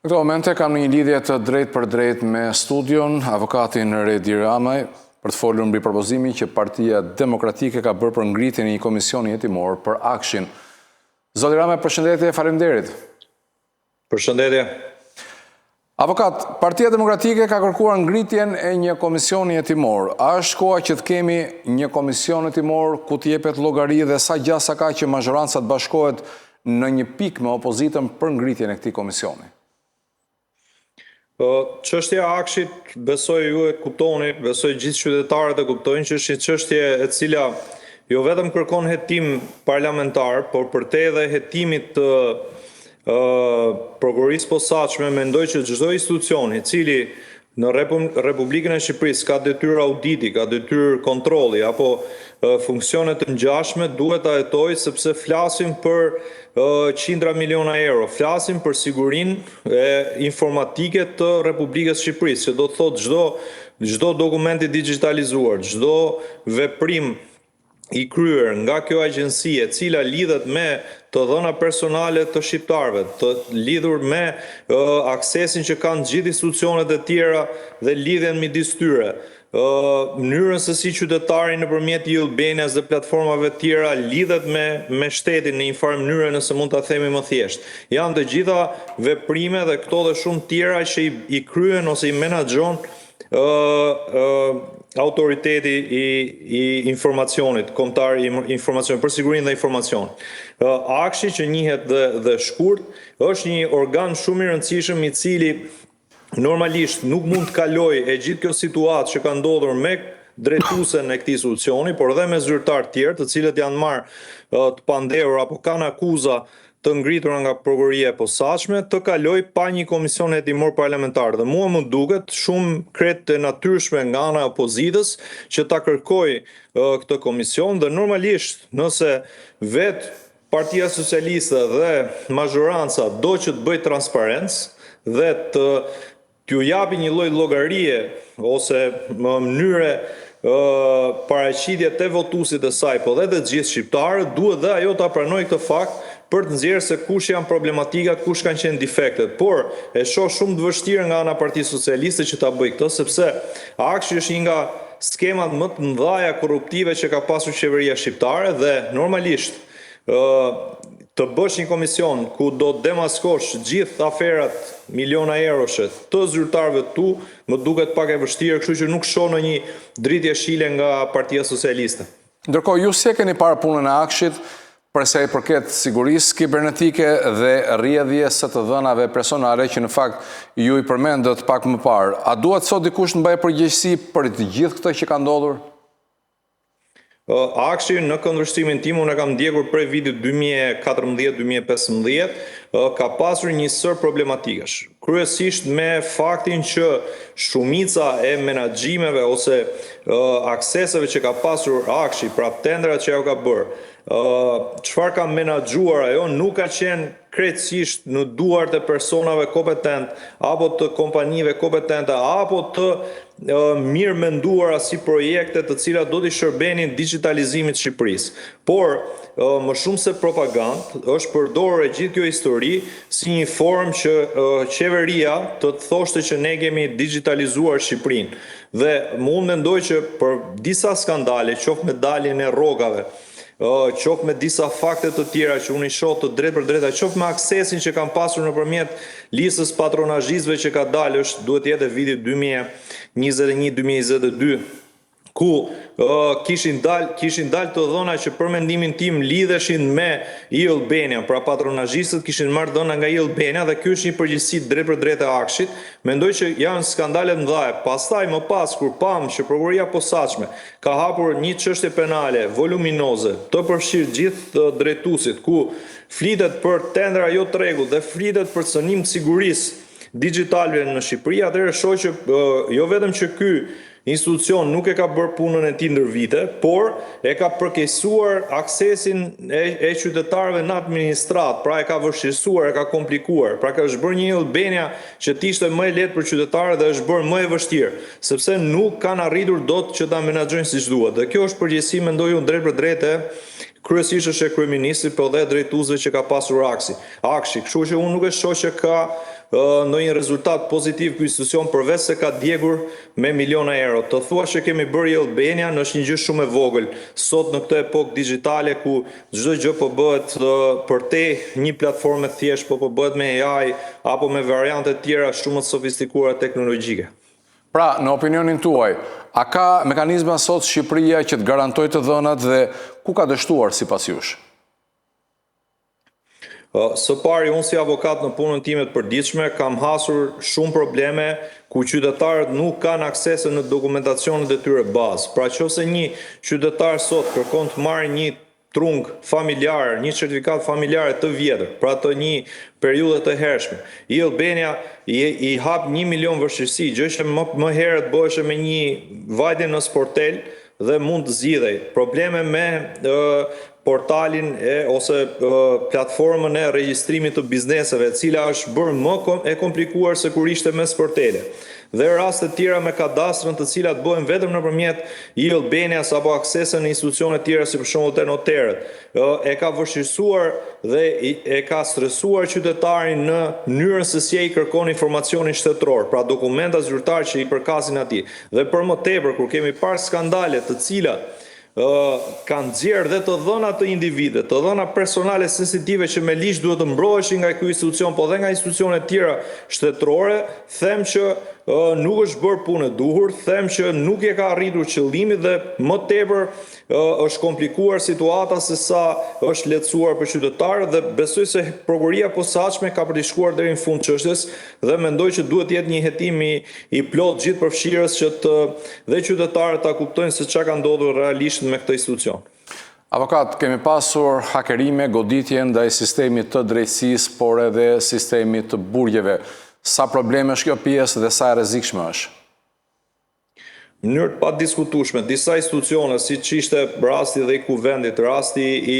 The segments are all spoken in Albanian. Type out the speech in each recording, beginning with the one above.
Në këto momente kam në një lidhje të drejtpërdrejtë me studion, avokatin Redi Ramaj, për të folur mbi propozimin që Partia Demokratike ka bërë për ngritjen e një komisioni hetimor për AKSHI-n. Zoti Ramaj, përshëndetje, faleminderit. Përshëndetje. Avokat, Partia Demokratike ka kërkuar ngritjen e një komisioni hetimor. A është koha që të kemi një komision hetimor ku të jepet llogari dhe sa gjasa ka që mazhoranca të bashkohet në një pikë me opozitën për ngritjen e këtij komisioni? Çështja e AKSHI-t, besoj ju e kuptoni, besoj gjithë qytetarët e kuptojnë që është një çështje e cila jo vetëm kërkon hetim parlamentar, por përtej edhe hetimit të prokurorisë posaçme, mendoj që çdo institucion i cili Në Republikën e Shqipërisë ka detyrë auditi, ka detyrë kontrolli apo funksione të ngjashme, duhet ta hetojë sepse flasim për qindra miliona euro, flasim për sigurinë e informatike të Republikës së Shqipërisë, që do të thotë çdo çdo dokument i digjitalizuar, çdo veprim i kryer nga kjo agjenci e cila lidhet me të dhëna personale të shqiptarëve, të lidhur me aksesin që kanë gjithë institucionet e tjera dhe lidhjen midis tyre, mënyrën se si qytetari nëpërmjet e-Albanias dhe platformave të tjera lidhet me me shtetin në një farë mënyre nëse mund ta themi më thjesht. Janë të gjitha veprime dhe këto dhe shumë tjera që i, i kryen ose i menaxhon autoriteti i i informacionit kombëtar i informacionit për sigurinë dhe informacionin. AKSHI që njihet dhe dhe shkurt është një organ shumë i rëndësishëm i cili normalisht nuk mund të kalojë e gjithë kjo situatë që ka ndodhur me drejtuesen e këtij institucioni, por edhe me zyrtarë të tjerë, të cilët janë marrë të pandehur apo kanë akuza të ngritura nga Prokuroria e Posaçme të kalojë pa një komision hetimor parlamentar dhe mua më duket shumë krejt e natyrshme nga ana e opozitës që ta kërkojë këtë komision dhe normalisht nëse vetë Partia Socialiste dhe mazhoranca do që të bëjë transparencë dhe të t'ju japi një lloj llogarie ose mënyre paraqitje te votuesit e saj, po dhe te të gjithë shqiptarët, duhet dhe ajo ta pranojë këtë fakt për të nxjerrë se kush janë problematikat, kush kanë qenë defektet. Por e shoh shumë të vështirë nga ana e Partisë Socialiste që ta bëjë këtë, sepse AKSHI është një nga skemat më të mëdha korruptive që ka pasur qeveria shqiptare dhe normalisht të bësh një komision ku do të demaskosh gjithë aferat miliona euroshe të zyrtarëve tu, më duket pak e vështirë, kështu që nuk shoh ndonjë dritë jeshile nga Partia Socialiste. Ndërkohë, ju si e keni parë punën e AKSHI-t për sa i përket sigurisë kibernetike dhe rrjedhjes së të dhënave personale që në fakt ju i përmendët pak më parë. A duhet sot dikush të mbajë përgjegjësi për të gjithë këtë që ka ndodhur? AKSHI në këndvështrimin tim unë e kam ndjekur prej vitit 2014-2015, ka pasur një sërë problematikash. Kryesisht me faktin që shumica e menaxhimeve ose akseseve që ka pasur AKSHI, pra tenderat që ajo ka bërë, çfarë ka menaxhuar ajo nuk ka qenë krejtësisht në duart e personave kompetent apo të kompanive kompetente apo të mirëmenduara si projekte të cilat do t'i shërbenin digjitalizimit të Shqipërisë. Por, më shumë se propagandë, është përdorur e gjithë kjo histori si një formë që qeveria të thoshte që ne kemi digjitalizuar Shqipërinë. Dhe unë mendoj që për disa skandale, qoftë me daljen e rrogave, qoftë me disa fakte të tjera që unë i shoh të drejtpërdrejta, qoftë me aksesin që kanë pasur nëpërmjet listës patronazhistëve që ka dalë është duhet të jetë e vitit 2021-2022 ku kishin dal kishin dal të dhëna që për mendimin tim lidheshin me e-Albania, pra patronazhistët kishin marrë dhëna nga e-Albania dhe ky është një përgjegjësi drejtpërdrejtë e AKSHI-t. Mendoj që janë skandale të mëdha. Pastaj më pas kur pamë që prokuroria e posaçme ka hapur një çështje penale voluminoze të përfshirë gjithë drejtuesit ku flitet për tendera jo të rregullt dhe flitet për cënim të sigurisë digjitale në Shqipëri, atëherë shoh që jo vetëm që ky institucion nuk e ka bërë punën e tij ndër vite, por e ka përkeqësuar aksesin e, e qytetarëve në administratë, pra e ka vështirësuar, e ka komplikuar. Pra ka është bërë një Albania që të ishte më e lehtë për qytetarët dhe është bërë më e vështirë, sepse nuk kanë arritur dot që ta menaxhojnë siç duhet. Dhe kjo është përgjegjësi, mendoj unë drejtpërdrejt e kryesisht është e kryeministrit, po dhe e drejtuesve që ka pasur AKSHI. AKSHI, kështu që unë nuk e shoh që ka ndonjë rezultat pozitiv ky institucion përveç se ka djegur me miliona euro. Të thuash që kemi bërë e-Albanian është një gjë shumë e vogël. Sot në këtë epokë digjitale ku çdo gjë po bëhet përtej një platforme thjesht, po po bëhet me AI apo me variante të tjera shumë më të sofistikuara teknologjike. Pra, në opinionin tuaj, a ka mekanizma sot Shqipëria që të garantojë të dhënat dhe ku ka dështuar sipas jush? Së pari, unë si avokat në punën time të përditshme kam hasur shumë probleme ku qytetarët nuk kanë aksese në dokumentacionet e tyre bazë. Pra qofse një qytetar sot kërkon të marrë një trung familjar, një certifikatë familjare të vjetër, pra të një periudhe të hershme. E-Albania i, i hap 1 milion vështirësi, gjë që më, më herët bëheshe me një vajtje në sportel dhe mund të zgjidhej. Probleme me portalin e ose platformën e regjistrimit të bizneseve, e cila është bërë më e komplikuar se kur ishte me sportele. Dhe raste të tjera me kadastrën të cilat bëhen vetëm nëpërmjet e-Albanias apo aksese në institucione të tjera si për shembull te noterët. E ka vështirësuar dhe e ka stresuar qytetarin në mënyrën se si ai kërkon informacionin shtetëror, pra dokumenta zyrtar që i përkasin atij. Dhe për më tepër kur kemi parë skandale të cilat kanë nxjerrë dhe të dhëna të individëve, të dhëna personale sensitive që me ligj duhet të mbroheshin nga ky institucion, po dhe nga institucione të tjera shtetërore, them që nuk është bërë punë e duhur, them që nuk e ka arritur qëllimin dhe më tepër është komplikuar situata se sa është lehtësuar për qytetarët dhe besoj se prokuroria e posaçme ka për t'i shkuar deri në fund çështjes dhe mendoj që duhet të jetë një hetim i, i plotë gjithëpërfshirës që të dhe qytetarët ta kuptojnë se çka ka ndodhur realisht me këtë institucion. Avokat, kemi pasur hakerime, goditje ndaj sistemit të drejtësisë, por edhe sistemit të burgjeve. Sa problem është kjo pjesë dhe sa e rrezikshme është? Në mënyrë të padiskutueshme, disa institucione, siç ishte rasti dhe i Kuvendit, rasti i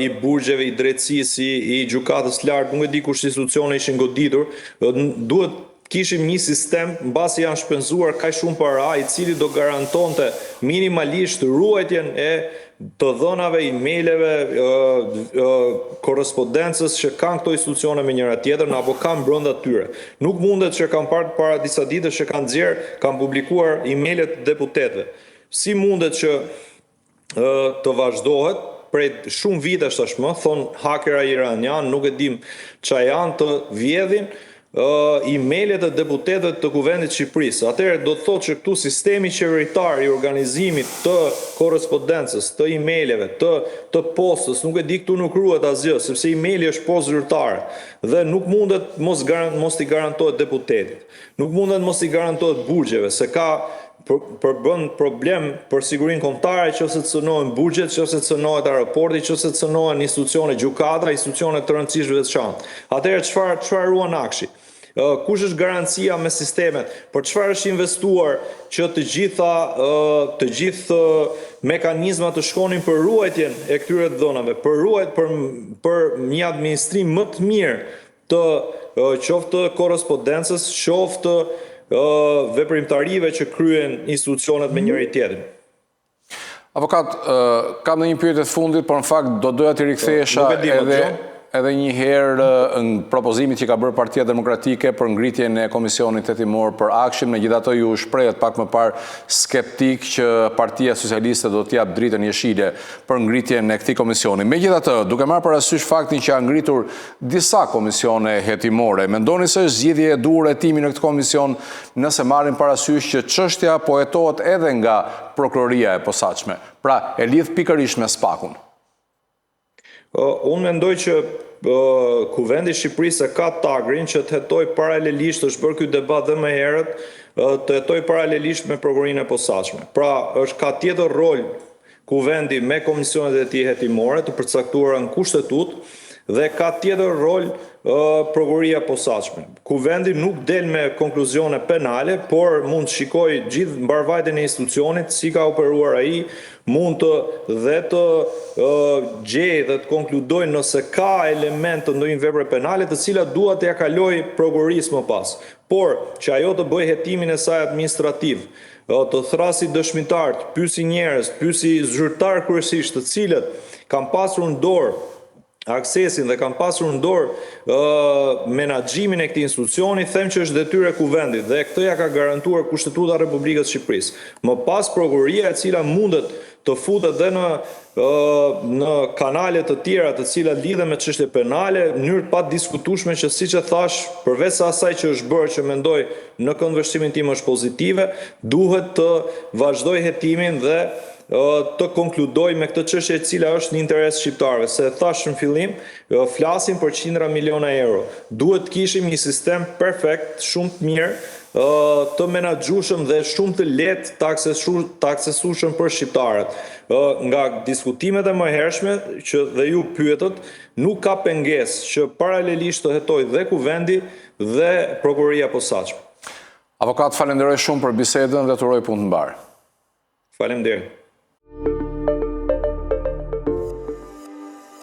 i burgjeve, i drejtësisë, i, i gjykatës lartë, nuk e di kush institucione ishin goditur, duhet kishim një sistem mbasi janë shpenzuar kaq shumë para, i cili do garantonte minimalisht ruajtjen e të dhënave, emaileve, korrespondencës që kanë këto institucione me njëra tjetrën apo kanë brenda tyre. Nuk mundet që kam parë para disa ditësh që kanë nxjerr, kanë publikuar emailet e deputetëve. Si mundet që të vazhdohet prej shumë vitesh tashmë, thon hakera iranian, nuk e dim ça janë të vjedhin emailet e deputetëve të Kuvendit të Shqipërisë. Atëherë do të thotë që këtu sistemi qeveritar i organizimit të korrespondencës, të emaileve, të të postës, nuk e di këtu nuk ruhet asgjë, sepse emaili është postë zyrtare dhe nuk mundet mos garan, mos t'i garantohet deputetit. Nuk mundet mos t'i garantohet burgjeve, se ka përbën problem për sigurinë kombëtare nëse cënohen burgjet, nëse cënohet aeroporti, nëse cënohen institucione gjykata, institucione të rëndësishme veçantë. Atëherë çfarë çfarë ruan AKSHI? Kush është garancia me sistemet? Për çfarë është investuar që të gjitha të gjithë mekanizmat të shkonin për ruajtjen e këtyre të dhënave, për ruajt për për një administrim më të mirë të qoftë të korrespondencës, qoftë veprimtarive që kryen institucionet me njëri tjetrin. Avokat, kam dhe një pyetje të fundit, por në fakt do doja t'i rikthehesha edhe edhe një herë në propozimit që ka bërë Partia Demokratike për ngritjen e Komisionit Hetimor për AKSHI-n, megjithatë ju shprehët pak më parë skeptik që Partia Socialiste do të japë dritën jeshile për ngritjen e këtij komisioni. Megjithatë, duke marrë parasysh faktin që janë ngritur disa komisione hetimore, mendoni se është zgjidhje e duhur hetimi në këtë komision nëse marrim parasysh që çështja po hetohet edhe nga Prokuroria e Posaçme, pra e lidh pikërisht me SPAK-un? Unë mendoj që Kuvendi i Shqipërisë e ka tagrin që të hetojë paralelisht, është bërë ky debat dhe më herët, të hetojë paralelisht me Prokurorinë e Posaçme. Pra, është ka tjetër rol Kuvendi me komisionet e tij hetimore të përcaktuara në Kushtetutë dhe ka tjetër rol Prokuroria e Posaçme. Kuvendi nuk del me konkluzione penale, por mund të shikojë gjithë mbarëvajtjen e institucionit, si ka operuar ai, mund të dhe të gjejë dhe të konkludojë nëse ka element të ndonjë vepre penale, të cilat duhet t'ia kalojë prokurorisë më pas. Por, që ajo të bëjë hetimin e saj administrativ, të thrasi dëshmitar, të pyesi njerëz, të pyesi zyrtar kryesisht, të cilët kanë pasur në dorë. aksesin dhe kam pasur në dorë menaxhimin e këtij institucioni, them që është detyrë e Kuvendit dhe këtë ia ka garantuar Kushtetuta e Republikës së Shqipërisë. Më pas prokuroria e cila mundet të futet dhe në në kanale të tjera të cilat lidhen me çështje penale, në mënyrë të padiskutueshme që siç e thashë, përveç asaj që është bërë që mendoj në këndvështrimin tim është pozitive, duhet të vazhdojë hetimin dhe të konkludojë me këtë çështje e cila është në interes të shqiptarëve, se e thashë në fillim, flasim për qindra miliona euro. Duhet të kishim një sistem perfekt, shumë të mirë, të menaxhueshëm dhe shumë të lehtë të aksesueshëm për shqiptarët. Nga diskutimet e mëhershme që dhe ju pyetët, nuk ka pengesë që paralelisht të hetojë dhe Kuvendi dhe Prokuroria e Posaçme. Avokat, falenderoj shumë për bisedën dhe të uroj punë të mbarë. Faleminderit.